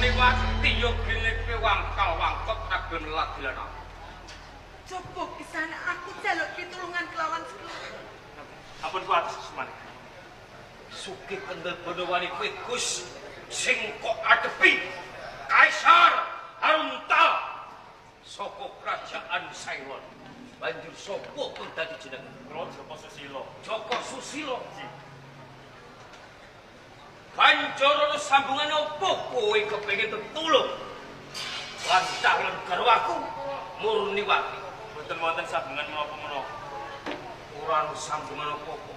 Murniwati yo gene kowe wangkal-wangkot ra gelem ladilan aku. Coba kisana aku jaluk pitulungan kelawan sekula. Ampun kuwatir Semane. Sugih Kendel Bonowani kowe Gus sing kok adepi Kaisar Haruntala saka kerajaan Ceylon. Banjur sapa pun dadi jeneng? Kula Joko Susilo. Joko Susilo. Banjur ana sambungane apa kowe kepengin tetulung lan calon garwaku Murniwati? Mboten wonten sambungan menapa-menapa. Ora ana sambungan apa-apa.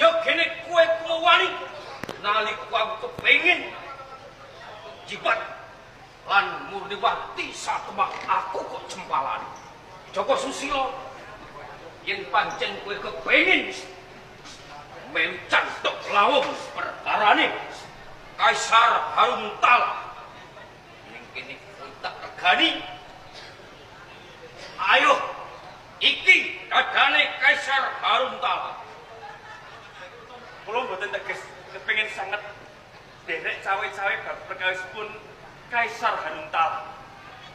Ya gene kowe kumawani nalika aku kepengin jibat lan Murniwati satemah aku kok cempalane. Joko Susilo, yen pancen kowe kepengin melu cantok lawung perkarane Kaisar Haruntala, ning kene kowe tak regani. Ayo, iki dadane Kaisar Haruntala. Kula mboten teges kepengin sanget derek cawe-cawe bab perkawisipun Kaisar Haruntala.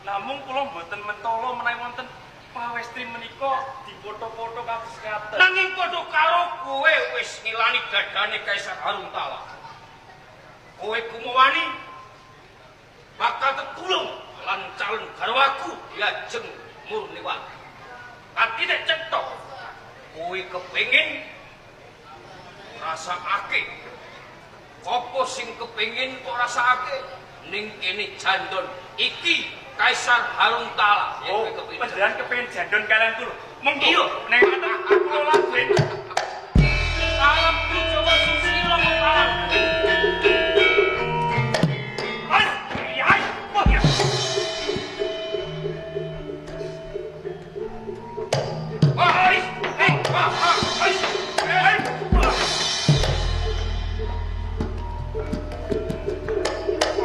Namung kula mboten mentala menawi wonten pawestri menika dipoto-poto kados ngaten. Nanging padha karo kowe wis ngilani dadane Kaisar Haruntala. Kowe kumawani bakal tetulung lan calon garwaku Diajeng Murniwati. Atine cetha kowe kepengin rasakake. Apa sing kepengin kok rasakake ning kene jandon iki Kaisar Haruntala. Oh, panjenengan kepengin jandon kalian kula. Monggo. Iya, ning ngaten kula lajeng. Salam Joko Susilo kepala. Mas, yai, wah ya. Wah, eh, wah, wah, eh, wah.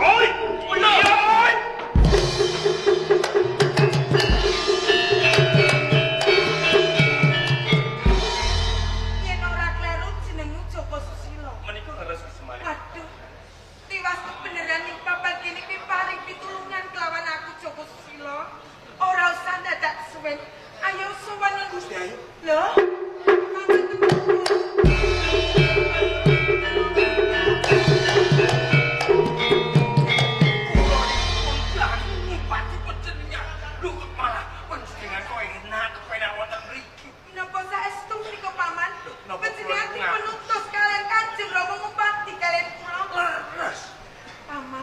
Oi, oi. Yen ora kleru jenengmu Joko Susilo. Menika leres Semane. Waduh. Tiwas kebeneran ning papan kene kuwi paring pitulungan kelawan aku Joko Susilo. Ora usah dadak suwen. Ayo sowan ning Gusti Ayu. Lho,